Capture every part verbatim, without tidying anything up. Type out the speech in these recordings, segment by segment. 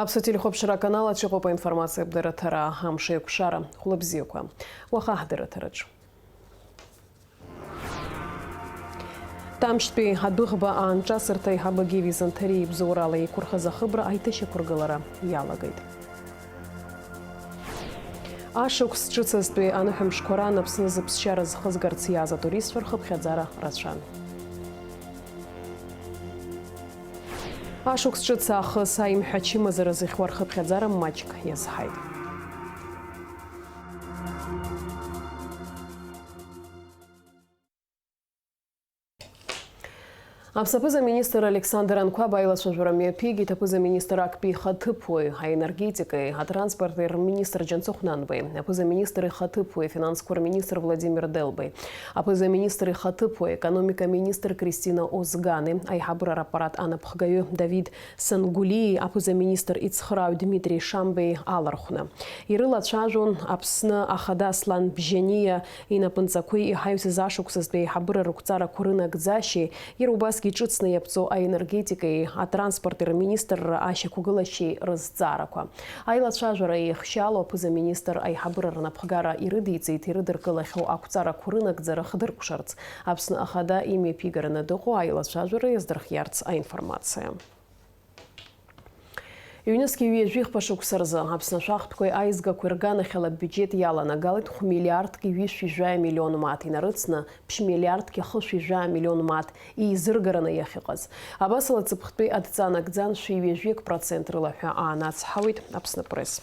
Аԥсуа телехәаԥшра аканал аҿы иҟоуп аинформациатә дырраҭара, амш еиқәшара. Хәлыбзиақәа. Уаха ҳдырраҭараҿы. Тамшьтәи адәыӷба аанҿасырҭа аиҳабы Гиви Занҭариа ибзоурала еиқәырхаз ахыбра аиҭашьақәыргылара иалагеит. Ашықәс ҿыцазтәи аныҳәамшқәа раан Аԥсны зыԥсшьара зхызгарц иааз атуристцәа рхыԥхьаӡара рацәан. Ашықәс ҿыц аахыс аимҳәа ачымазара зыхьуа рхыԥхьаӡара маҷк иазҳаит. Аԥсны аԥыза-министр Александр Анқәаб аилацәажәара мҩаԥигеит аԥыза-министр актәи ихаҭыԥуаҩ, аенергетикеи атранспорти рминистр Џьансыхә Нанбеи, аԥыза-министр ихаҭыԥуаҩ, афинансқәа рминистр Владимир Делбеи, аԥыза-министр ихаҭыԥуаҩ, аекономика аминистр Кристина Озгани, аиҳабыра раппарат анапхгаҩы Давид Сангулии, аԥыза-министр ицхраау Дмитри Шамбеи алархәны. Ирылацәажәон Аԥсны Ахада Аслан Бжьаниа инапынҵақәеи иҳаҩсыз ашықәсазтәи аиҳабыра рықәҵарақәа рынагӡашьеи, иара убасгьы иҿыцны иаԥҵоу аенергетикеи атранспорти рминистрра ашьақәгылашьеи рызҵаарақәа. Аилацәажәара еихшьаало аԥыза-министр аиҳабыра рнапхгара ирыдиҵеит ирыдыркылахьоу ақәҵарақәа рынагӡара хдыркәшарц. Аԥсны Ахада имҩаԥигараны дыҟоу аилацәажәара иаздырхиарц аинформациа. Ҩнызқьи ҩажәихԥа шықәса рзы Аԥсны ашәахтәқәеи аизгақәеи рганахьала абиуџьет иаланагалеит хә миллиардки ҩышәи жәаҩа миллион мааҭ инарыцны, ԥшь миллиардки хышәи жәаа миллион мааҭ еизыргараны иахьыҟаз. Абасала, ҵыԥхтәи адҵа нагӡан шәи ҩажәик процент рыла ҳәа аанацҳауеит Аԥсны Пресс.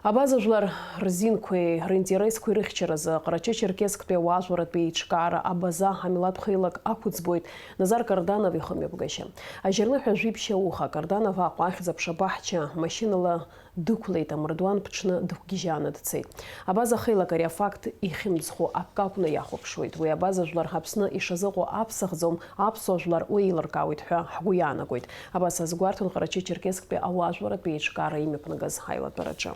Абаза жәлар рзинқәеи ринтересқәеи рыхьчаразы Ҟарачы-Черкессктәи ауаажәларратә еиҿкаара Абаза амилаҭ хеилак ақәыӡбоит Назар Карданов ихымҩаԥгашьа. Ажьырныҳәа жәиԥшь ауха Карданов Аҟәа ахьӡ-аԥша баҳча машьынала дықәлеит, амардуан ԥҽны дықәгьежьааны дцеит. Абаза хеилак ари афакт ихьымӡӷу акы акәны иахәаԥшуеит. Уи абаза жәлар Аԥсны ишазыҟоу аԥсахӡом, аԥсуа жәлар уи еилыркаауеит ҳәа ҳгәы иаанагоит. Абас азгәарҭон Ҟарачы-Черкессктәи ауаажәларратә еиҿкаара имҩаԥнагаз ҳаилатәараҿы.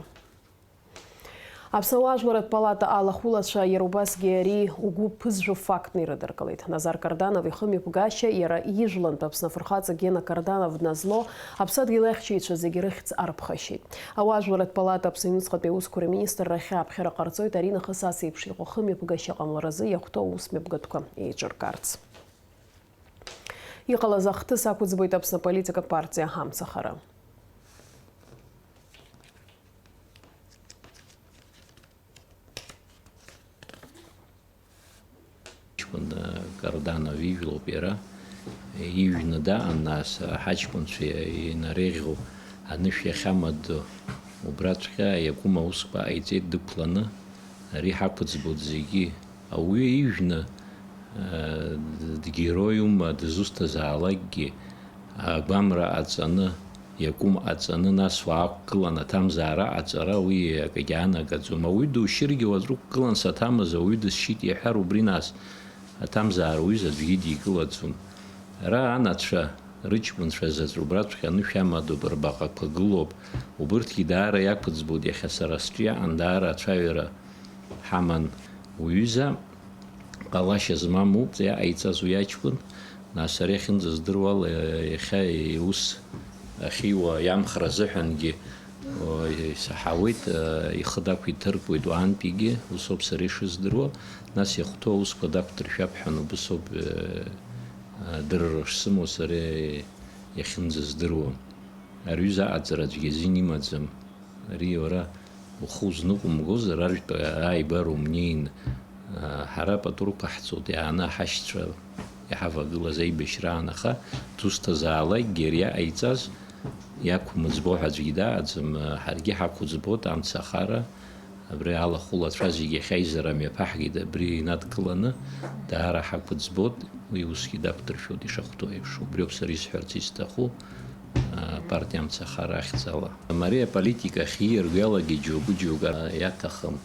Аԥсны ауаажәларратә палата алахәылацәа иара убасгьы ари угәы ԥызжәо фактны ирыдыркылеит. Назар Карданов ихымҩаԥгашьа иара ижәлантә Аԥсны афырхаҵа Гена Карданов дназло аԥсадгьыл ахьчаҩцәа зегьы рыхьӡ арԥхашьеит. Ауаажәларратә палата Аԥсны аҩныҵҟатәи аусқәа рминистрра ахьааԥхьара ҟарҵоит аринахыс ас еиԥш иҟоу ахымҩаԥгашьа ҟамларазы иахәҭоу аусмҩаԥгатәқәа еиҿыркаарц. Иҟалаз ахҭыс ақәыӡбоит Аԥсны аполитика партиа Амцахара. Ҷкәын, э, Карданов ижәлоуп иара. Ижәны даан, нас, аҳаҷкәынцәа инареиӷьу анышә иахьамадоу убраҵәҟьа иакәым аусқәа ҟаиҵеит дықәланы. Ари ҳақәыӡбоит зегьы. Ауаҩы ижәны, э, дгероиума, дызусҭазаалакгьы, агәамра ҟаҵаны, иакәым ҟаҵаны, нас уаақәгылан аҭамзаара ҟаҵара, уи акгьы анагаӡом. Ауаҩы душьыргьы уаҵәы уқәгылан саҭамыз, ауаҩы дысшьит иҳәар, убри нас аҭамзаара уҩыза аӡәгьы дикылаӡом. Ара анацәа рыҷкәынцәа заҵә убраҵәҟьа анышә амадоуп, рбаҟақәа гылоуп. Убырҭгьы даара иақәыӡбоит, иахьа сара сҿы иаҟан даара ацәаҩара ҳаман уҩыза. Ҟалашьа змамоуп, иаҟаиҵаз уи аҷкәын, нас ари ахьынӡаздыруа ала, иахьа иус ахьиуа иамхра азыҳәангьы, о, исаҳауеит, ихы дақәиҭыркуеит уаантәигьы, усоуп сара ишыздыруа, нас иахәҭоу аусқәа дақәдыршәап ҳәа убысоуп, э, адырра шсымоу сара иахьынӡаздыруа. Ари аҩыза аҟаҵара аӡәгьы азин имаӡам. Ари уара ухы узныҟәымгозар, арҩтә ааибара умнеин, ҳара апату рықәаҳҵоит, иааны ҳашьцәа иҳавагылаз аибашьраан, аха дусҭазаалакгьы ари иҟаиҵаз иақәымӡбо ҳәа аӡәгьы дааӡам, ҳаргьы ҳақәыӡбоит амца ахара, абри алахәылацәа зегьы иахьа аизара мҩаԥаҳгеит, абри инадкыланы даара ҳақәыӡбоит, уи усгьы дақәдыршәоит ишахәҭоу еиԥш, убриоуп сара исҳәарц исҭаху, апартиа амца ахара ахьӡала. Мариа аполитика ахьиирго иалагеит џьоукы-џьоукы, иаҭахым,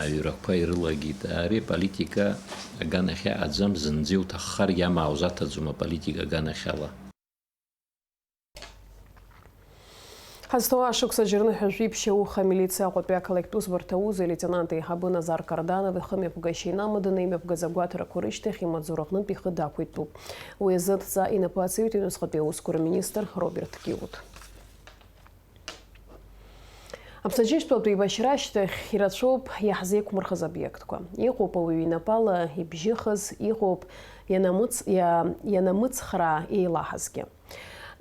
аҩрақәа ирылагеит. Ари аполитика аганахь иаҟаӡам, зынӡа иуҭаххаргьы амаа узаҭаӡом аполитика аганахьала. Ҳазҭоу ашықәс аџьарныҳәа жәиԥшь ауха амилициа Аҟәатәи ақалақьтә усбарҭа аус алеитенант еиҳабы Назар Карданов ихымҩаԥгашьа инамаданы имҩаԥгаз агәаҭарақәа рышьҭахь имаҵзура аҟнытә ихы дақәиҭтәуп. Уи азы адҵа инапы ациҩит аҩныҵҟатәи аусқәа рминистр Роберт Киут. Аԥсаџьынџьтәылатә еибашьра ашьҭахь ирацәоуп иаҳзеиқәмырхаз обиектқәа. Иҟоуп ауаҩы инапала ибжьыхыз, иҟоуп ианамыц-, иа-, ианамыцхраа еилаҳазгьы.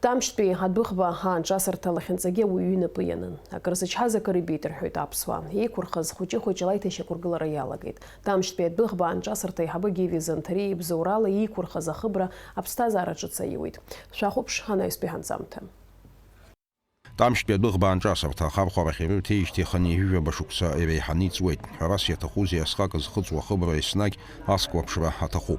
Тамшьтәи адәыӷба аанҿасырҭа лахьынҵагьы ауаҩы инапы ианын. Акыр зычҳаз акыр ибеит рҳәоит аԥсуаа. Еиқәырхаз хәыҷы-хәыҷла аиҭашьақәыргылара иалагеит. Тамшьтәи адәыӷба аанҿасырҭа аиҳабы Гиви Занҭариа ибзоурала иеиқәырхаз ахыбра аԥсҭазаара ҿыц аиуеит. Шәахәаԥш анаҩстәи ҳанҵамҭа. Тамшьтәи адәыӷба аанҿасырҭа ахархәарахь ирырҭеижьҭеи хынҩажәижәаба шықәса иреиҳаны иҵуеит. Ҳәарас иаҭахузеи, асҟак зхыҵуа ахыбра еснагь аскәаԥшра аҭахуп.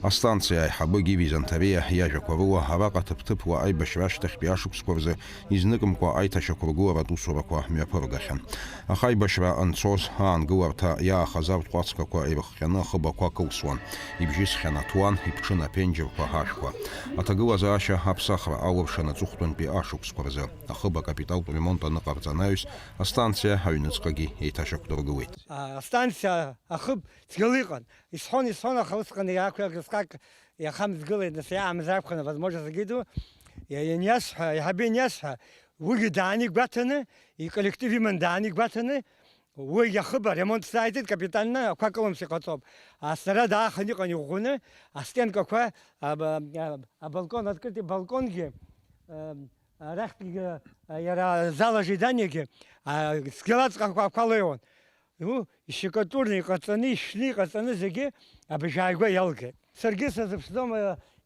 Астанциа аиҳабы Гиви Занҭариа иажәақәа рыла, араҟа ҭыԥ-ҭыԥла аибашьра ашьҭахьтәи ашықәсқәа рзы изныкымкәа аиҭашьақәыргыларатә усурақәа мҩаԥыргахьан. Аха аибашьра анцоз, аангыларҭа иаахаз арҭ ҟәацгақәа ирыхҟьаны ахыбақәа кылсуан, ибжьысхьан аҭуан, иԥҽын аԥенџьырқәа ашәқәа. Аҭагылазаашьа аԥсахра алыршан аҵыхәтәантәи ашықәсқәа рзы. Ахыб акапиталтә ремонт аныҟарҵа анаҩс, астанциа аҩныҵҟагьы еиҭашьақәдыргылеит. Астанциа ахыб цәгьала иҟан. Исҳәон, исҳәон, аха усҟан иаақәиаргаз усҟак иахамҵгылеит, нас иаамзар акәханы, возможно, зегьы иду. Иа-, ианиасҳәа, иаҳабы ианиасҳәа, уигьы дааны игәаҭаны, иколлектив иман дааны игәаҭаны, уи иахыб аремонт сзааиҵеит, капитально ақәа кылымс иҟаҵоуп. Асара даахан иҟан иӷәӷәаны, астенкақәа, аба-, а-, абалкон, открытый балконгьы, ам, арахьтәигьы, а, иара зал ожиданиагьы, а, цәгьалаҵәҟьақәа ақәа леиуан. Ну, ишикатурны иҟаҵаны, ишәны иҟаҵаны зегьы абжьааигәа иалгеит. Саргьы сазыԥшӡом,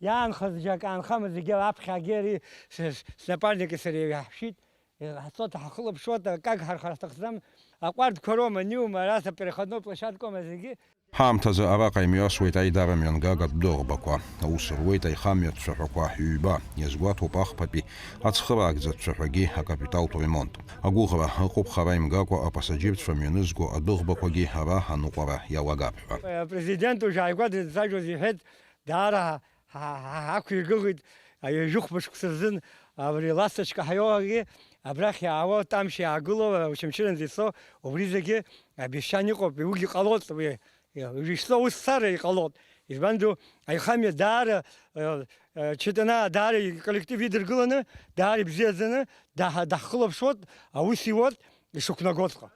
иаанхаз џьак аанхамызт, зегьы аԥхьа агьери с-, с-, снапарники сареи иаҳшәит. Ҳацоит, ҳахылаԥшуеит, акагь ҳархар ҳҭахӡам. Аҟәардәқәа роума, аниума, ара са переходной площадкоума зегьы. Ҳаамҭазы араҟа имҩасуеит аидара мҩангагатә дәыӷбақәа. Аус руеит аихамҩатә цәаҳәақәа ҩба, иазгәаҭоуп ахԥатәи ацхыраагӡатә цәаҳәагьы акапиталтә ремонт. Агәыӷра ыҟоуп хара имгакәа апасаџьырцәа мҩанызго адәыӷбақәагьы ара аныҟәара иалагап ҳәа. Апрезидент уажә ааигәа дыззаажәуаз иҳәеит, даара ҳа-, ҳа-, ҳақәиргылеит, ҩажәи хәба шықәса рзын абри ласточка ҳаиоуагьы, абрахь иаауа, Тамшь иаагылоу, Очамчыранӡа ицо, убри зегьы обещание ыҟоуп, уигьы ҟалоит, уи, уажәшьҭа ус цара иҟалоит. Избанду, аихамҩа даара, э, э, Читана даара иколлектив идыргыланы, даара ибзиаӡаны даҳ-, даҳхылаԥшуеит, аус иуеит, ишықәнагоҵәҟьа.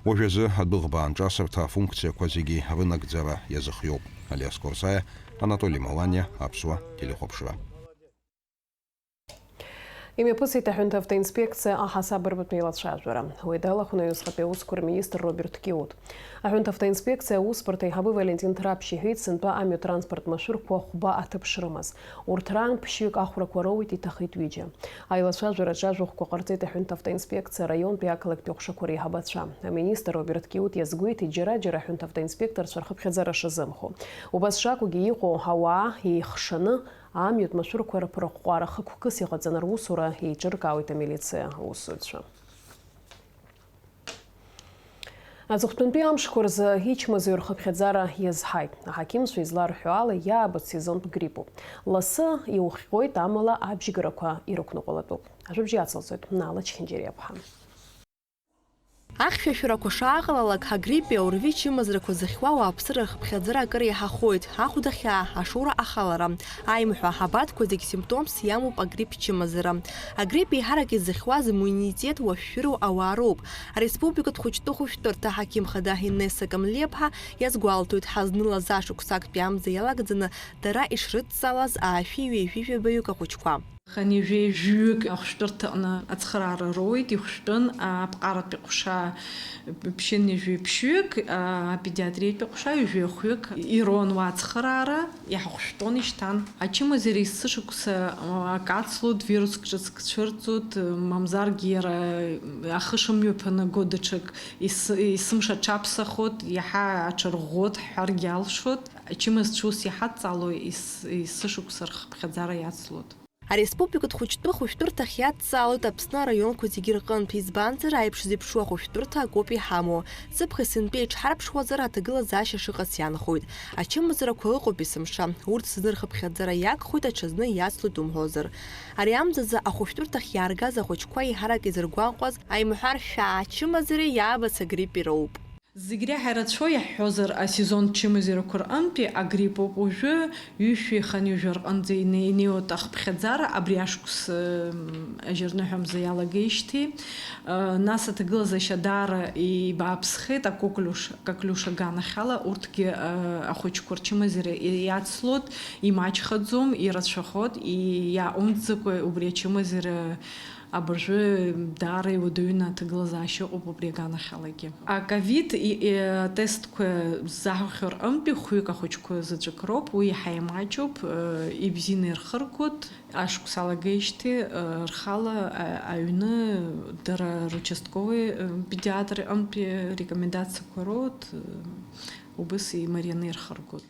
Уажәазы адәыӷба аанҿасырҭа афункциақәа зегьы рынагӡара иазыхиоуп. Алиас Корсаиа, Анатоли Маланиа, Аԥсуа телехәаԥшра. Имҩаԥысит аҳәынҭ автоинспекциа аҳасабырбатә еилацәажәара. Уи далахәын аҩныҵҟатәи аусқәа рминистр Роберт Киут. Аҳәынҭ автоинспекциа аусбарҭа аиҳабы Валентин Ҭраԥшь иҳәеит, сынтәа амҩа транспорт машәырқәа хәба аҭыԥ шрымаз. Урҭ раан ԥшьҩык ахәрақәа роуит, иҭахеит ҩыџьа. Аилацәажәараҿы ажәахәқәа ҟарҵеит аҳәынҭ автоинспекциа араионтәи ақалақьтәи аҟәшақәа реиҳабацәа. Аминистр Роберт Киут иазгәеиҭеит, џьара-џьара аҳәынҭ автоинспекторцәа рхыԥхьаӡара шазымхо. Убас шакәугьы иҟоу ауаа еихшаны, амҩатә машәырқәа рыԥырҟәҟәара хықәкыс иҟаҵаны русура еиҿыркаауеит амилициа аусзуҩцәа. Аҵыхәтәантәи амшқәа рзы ичмазаҩ рхыԥхьаӡара иазҳаит. Аҳақьымцәа изларҳәо ала, иаабо асезонтә гриппуп. Лассы иухҟьоит, амала абжьгарақәа ирықәныҟәалатәуп. Ажәабжь иацылҵоит Наала Чхьынџьариаԥҳа. Ахьшәашәарақәа шааҟалалак, агриппи аорви чымазарақәа зыхьуа ауааԥсыра рхыԥхьаӡара акыр иаҳахоит, ахәда хьаа, ашоура ахалара, аимҳәа, абарҭқәа зегь симптомс иамоуп агрипп чымазара. Агрипп еиҳарак изыхьуаз иммунитет уашәшәыроу ауаа роуп. Ареспубликатә хәыҷтәы хәышәтәырҭа аҳақьым хада Инесса Камлиаԥҳа иазгәалҭоит, ҳазнылаз ашықәсактәи амза иалагӡаны дара ишрыдҵалаз аашәи ҩажәи жәабаҩык ахәыҷқәа. Хынҩажәи жәаҩык ахәшәтәырҭаҟны ацхыраара роуеит, ихәшәтәын аԥҟаратәи ҟәша ԥшьынҩажәи ԥшьҩык, апедиатриатәи ҟәша ҩажәи хәҩык ирон уа ацхыраара, иҳахәшәтәон ишьҭан. Ачымазара есышықәса акы ацлоит, вируск ҿыцк цәырҵоит, мамзаргьы иара ахы шымҩаԥнаго даҽак ес-, есымша аҽаԥсахоит, иаҳа аҽарӷәӷәоит ҳҳәаргьы алшоит. Ачымазцәа ус иҳадҵало ес-, есышықәса рхыԥхьаӡара иацлоит. Ареспубликатә хәыҷтәы хәышәтәырҭахь иадҵаалоит Аԥсны араионқәа зегьы рҟынтә, избанзар, аиԥш зеиԥшу ахәышәтәырҭа акоуп иҳамоу. Ҵыԥх есынтәи иҽҳарԥшуазар, аҭагылазаашьа шыҟац иаанхоит. Ачымазарақәа ыҟоуп есымша. Урҭ зны рхыԥхьаӡара иагхоит, аҽазны иацлоит умҳәозар. Ари амзазы ахәышәтәырҭахь иааргаз ахәыҷқәа еиҳарак изыргәаҟуаз, аимҳәаршәаа ачымазареи иаабац агриппи роуп. Зегь реиҳа ирацәоу иаҳҳәозар, асезонтә чымазарақәа рҟынтәи агрипп ауп. Уажәы ҩышәи хынҩажәа рҟынӡа ине-, инеиуеит ахыԥхьаӡара, абри ашықәс, м, ажьырныҳәа мза иалагеижьҭеи. Э, нас аҭагылазаашьа даара ибааԥсхеит, акоклюш-, коклюш аганахьала, урҭгьы, э, ахәыҷқәа рчымазара иацлоит, имаҷхаӡом, ирацәахоит, и-, иааҟәымҵӡакәа убри ачымазара Абыржәы даара иуадаҩны аҭагылазаашьа ыҟоуп убри аганахьалагьы. Аковид и-, и-, атестқәа ззаҳахьоу рҟынтәи хәҩык ахәыҷқәа заҵәык роуп, уи иаҳа имаҷуп, э, ибзианы ирхыргоит, ашықәс алагеижьҭеи, э, рхала, э, аҩны дара ручастковый, э, педиатр иҟынтәи рекомендациақәа роуеит, э, убыс имарианы ирхыргоит.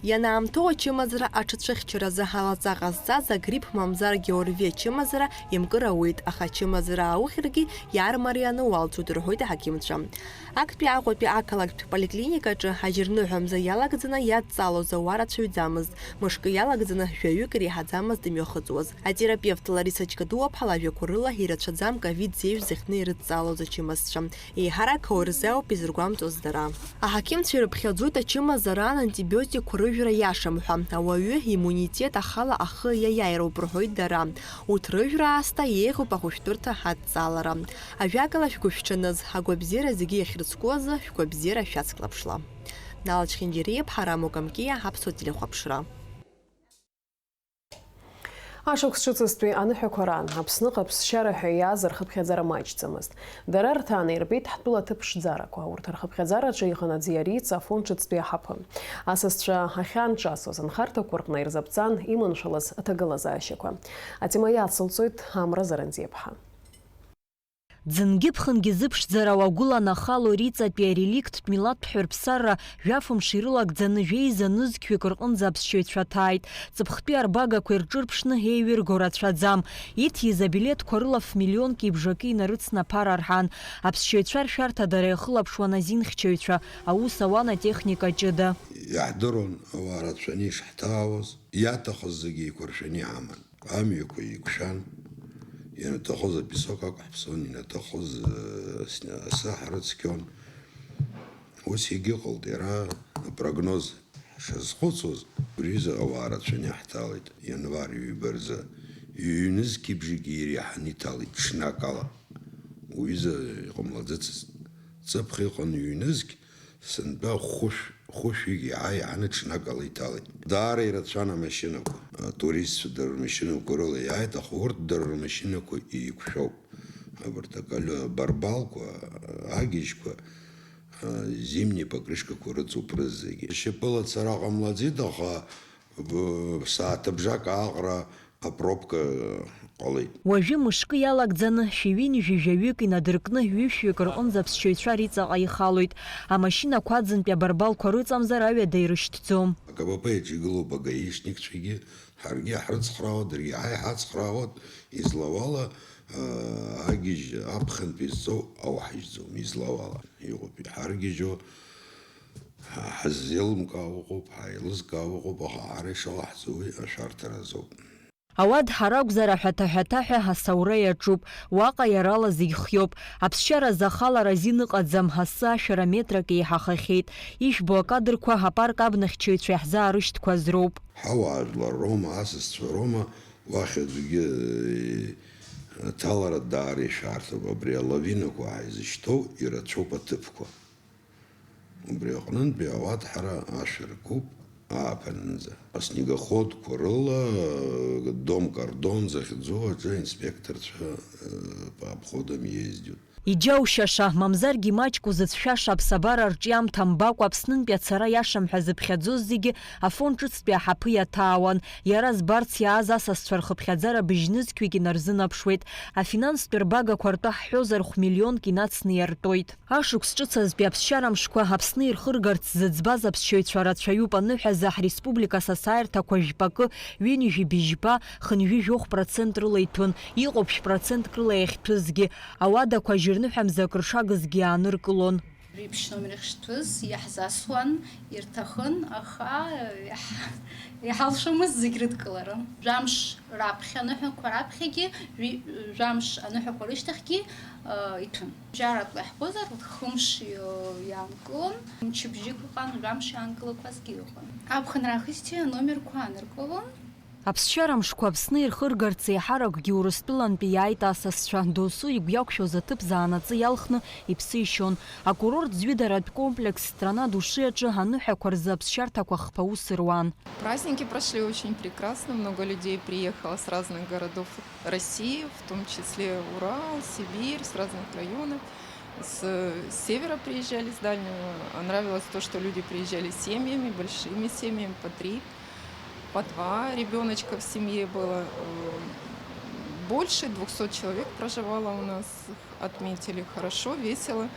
Ианаамҭоу ачымазара аҽацәыхьчаразы алаҵа ҟазҵаз агрипп мамзаргьы ОРВИ ачымазара имкыр ауеит, аха ачымазара аухьыргьы иаармарианы уалҵуеит, рҳәоит аҳақьымцәа. Актәи Аҟәатәи ақалақьтә поликлиникаҿы ажьырныҳәа мза иалагӡаны иадҵалоз ауаа рацәаҩӡамызт, мышкы иалагӡаны жәаҩык иреиҳаӡамызт имҩахыҵуаз. Атерапевт Лариса Чкадуаԥҳа лажәақәа рыла, ирацәаӡам ковид зеижә зыхьны ирыдҵалоз ачымазцәа. Еиҳарак ауаҩ рзы ауп изыргәамҵуаз дара. Аҳақьымцәа ирыԥхьаӡоит ачымазараан антибиотикқәа рыжәра иашам ҳәа. Ауаҩы иммунитет ахала ахы иаиааироуп рҳәоит дара. Урҭ рыжәра аасҭа еиӷьуп ахәышәтәырҭа адҵалара. Ажәакала, шәгәышәҽаныз, агәабзиара зегьы иахьрыцку азы шәгәабзиара шәацклаԥшла. Нала Чхинџьариа, Ԥҳараму Камкиа, Аԥсуа телехәаԥшра. Ашықәс ҿыцызтәи аныҳәақәа раан, Аԥсныҟа аԥсшьара ҳәа иааз рхыԥхьаӡара маҷӡамызт. Дара рҭаана ирбеит ҳтәыла аҭыԥ ԥшӡарақәа, урҭ рырхыԥхьаӡараҿы иҟанаҵ иара иҵафон ҿыцтәи аҳаԥы. Асасцәа ахьаанҿасуаз анхарҭақәа рҟны ирзаԥҵан иманшәалаз аҭагылазаашьақәа. Атема иацылҵоит Амра Заранӡиаԥҳа. Ӡынгьы-ԥхынгьы зыԥшӡара уагәыланахало Риҵатәи ареликттә милаҭтә ҳәырԥсарра жәафымш ирылагӡаны жәеиза нызқьҩык рҟынӡа аԥсшьаҩцәа ҭааит, ҵыԥхтәи арбагақәа ирҿырԥшны еиҩырго рацәаӡам. Иҭиз абилеҭқәа рыла ф-миллионки бжаки инарыцны аԥара рҳан. Аԥсшьаҩцәа ршәарҭа дара иахылаԥшуан азинхьчаҩцәа, аус ауан атехника ҷыда. Иаҳдыруан ауаа рацәаны ишҳҭаауаз, иаҭахыз зегьы еиқәыршәаны иҳаман. Амҩақәа еиқәшәан, ианаҭахыз апесок ақәҳԥсон, ианаҭахыз, э, сна-, асы ҳрыцқьон. Ус егьыҟалт, иара апрогноз шазхәыцуаз, убри рзы ауаа рацәаны иаҳҭалеит, ианвар ҩба рзы. Ҩ-нызқьи бжаки иреиҳаны иҭалеит, ҽнак ала. Уҩыза иҟамлаӡацызт. Ҵыԥх иҟан ҩ-нызқь, Сынтәа хәышә, хәышәҩык иааи-, иааны ҽнакала иҭалеит. Даара ирацәан амашьынақәа. Атуристцәа дара рмашьынақәа рыла иааит, аха урҭ дара рмашьынақәа еиқәшәоуп. Абарҭ акалио-, абарбалқәа, агьежьқәа, а, зимни покрышкақәа рыҵоуп рызегьы. Шьапыла ацара ҟамлаӡеит, аха, б-, сааҭыбжак ааҟара апробка ҟалеит. Уажәы мышкы иалагӡаны, шәи ҩынҩажәи жәаҩык инадыркны, ҩышәҩык рҟынӡа аԥсшьаҩцәа Риҵаҟа ихалоит. Амашьынақәа аӡынтәи абарбалқәа рыҵамзар аҩада ирышьҭӡом. АКПП аҿы игылоуп агаишникцәагьы, ҳаргьы иаҳрыцхраауеит, даргьы иаҳа иҳацхраауеит, излауала, аа, агьежь аԥхынтә изҵоу ауҳажьӡом, излауала. Иҟоуп иҳаргьежьуа, ҳа-, ҳаззеилымкаауа ыҟоуп, ҳаилызкаауа ыҟоуп, аха ҳара ишалаҳҵо уи ашәарҭара азоуп. Ауадҳара акәзар, аҳәаҭаҳәаҭаҳәа асаура иаҿуп, уаҟа иарала зегь хиоуп. Аԥсшьаразы ахалара азин ыҟаӡам, асы ашәара метрак еиҳахахьеит. Ижәбо акадрқәа апарк абнахьчаҩцәа иаҳзаарышьҭқәаз роуп. Ҳауаажәлар роума, асасцәа роума, уахь аӡәгьы, э, аҭалара даара ишәарҭоуп. Абри алавинақәа ҳаизышьҭоу ирацәоуп аҭыԥқәа. Убри аҟнынтәи ауадҳара ашә аркуп ааԥынынӡа. Аснегоходқәа рыла, э, Дом Кордон захьӡу аҿы инспекторцәа, э, по обходам ездиуеит. Иџьаушьаша, мамзаргьы имаҷк узыцәшәаша аԥсабара рҿиамҭа мбакәа Аԥснынтәи ацара иашам ҳәа зыԥхьаӡоз зегьы Афон ҿыцтәи аҳаԥы иаҭаауан. Иара збарц иааз асасцәа рхыԥхьаӡара быжьнызқьҩык инарзынаԥшуеит. Афинанстә рбагақәа ртәы ҳҳәозар, хә-миллионк инацны иартәоит. Ашықәс ҿыц азтәи аԥсшьара мшқәа Аԥсны ирхыргарц зыӡбаз аԥсшьаҩцәа рацәаҩуп аныҳәазы, ҳреспублика асасааирҭақәа жәпакы, ҩынҩажәи быжьба, хынҩажәи жәохә процент рыла иҭәын, иҟоуп шә-процентк рыла иахьҭәызгьы. Ауадақәа ажьырныҳәамза акыр шагызгьы иааныркылон. Жәиԥшь номер ахьшҭәыз иаҳзасуан, ирҭахын, аха иаҳ-, иҳалшомызт зегь рыдкылара. Жәамш раԥхьа, аныҳәақәа раԥхьагьы, жәи-, жәамш аныҳәақәа рышьҭахьгьы, э, иҭәын. Бжьаратәла иаҳбозар, хымш, э, иаанкылон, мчыбжьык ыҟан, жәамш иаанкылақәазгьы ыҟан. Аԥхынра ахьысти аномерқәа ааныркылон. Аԥсшьара мшқәа Аԥсны ирхыргарц еиҳаракгьы Урыстәылантәи иааит асасцәа. Досу игәы иақәшәоз аҭыԥ заанаҵы иалхны иԥсы ишьон. Акурорт зҩыдаратә комплекс Страна души аҿы аныҳәақәа рзы аԥсшьарҭақәа хԥа ус руан. Праздники прошли очень прекрасно, много людей приехало с разных городов России, в том числе Урал, Сибирь, с разных районов. С, с севера приезжали, с дальнего. А нравилось то, что люди приезжали с семьями, большими семьями, по три, по два ребёночка в семье было. Э, больше двухсот человек проживало у нас. Отметили хорошо, весело,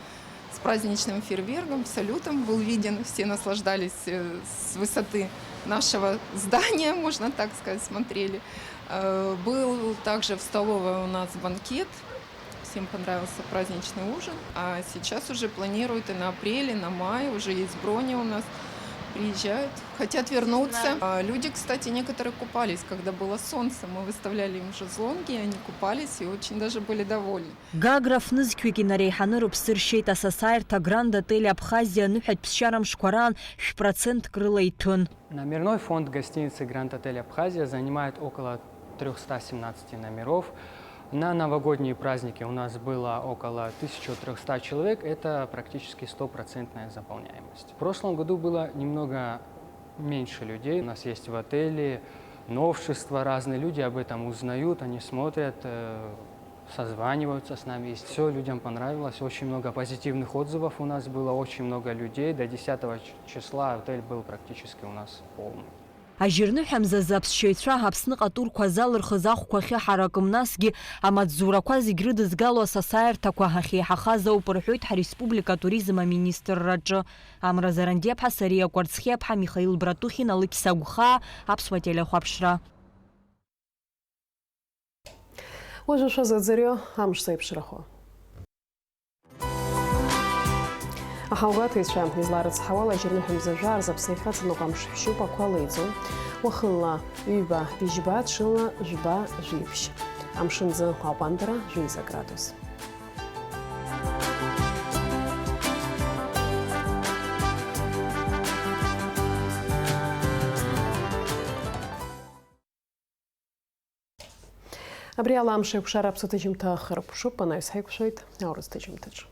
с праздничным фейерверком, салютом был виден. Все наслаждались, э, с высоты нашего здания, можно так сказать, смотрели. Э, был также в столовой у нас банкет. Всем понравился праздничный ужин. А сейчас уже планируют и на апреле, на май. Уже есть брони у нас. Приезжают, хотят вернуться. Да. А люди, кстати, некоторые купались, когда было солнце. Мы выставляли им шезлонги, и они купались и очень даже были довольны. Гагра фнызқьҩык инареиҳаны рыԥсы ршьеит асасааирҭа Гранд Отель Абхазиа аныҳәатә ԥсшьара мшқәа раан шә-процентк рыла иҭәын. Номерной фонд гостиницы Гранд Отель Абхазия занимает около трёхсот семнадцати номеров. На новогодние праздники у нас было около тысячи трёхсот человек, это практически стопроцентная заполняемость. В прошлом году было немного меньше людей. У нас есть в отеле новшества, разные люди об этом узнают, они смотрят, э, созваниваются с нами. И всё людям понравилось, очень много позитивных отзывов у нас было, очень много людей. До десятого ч-, числа отель был практически у нас полный. Ажьырныҳәамзазы аԥсшьаҩцәа Аԥсныҟа атурқәа залырхыз ахәқәа ахьыҳаракым, насгьы амаҵзурақәа зегь рыдызгало асасааирҭақәа ахьеиҳахаз ауп рҳәоит ҳреспублика атуризм аминистрраҿы. Амра Зарандиаԥҳа, Сариа Кәарцхиаԥҳа, Михаил Братухин, Алықьса Гәхаа, Аԥсуа телехәаԥшра. Уажәы шәазыӡырҩы амш зеиԥшрахо. Аҳаугәаҭаҩцәа изларыцҳауала, ажьырныҳәа мза жәаа рзы Аԥсны ихьаҵны ҟамш ԥшьупақәа леиӡом. Уахынла ҩба, быжьба, ҽынла жәба, жәиԥшь. Амшын ӡы аҟәандара, жәеиза градус. Абри ала амш еиқәшара аԥсаҭыжьымҭа хырԥшуп, анаҩс ҳаиқәшәоит аурыс ҭыжьымҭаҿы.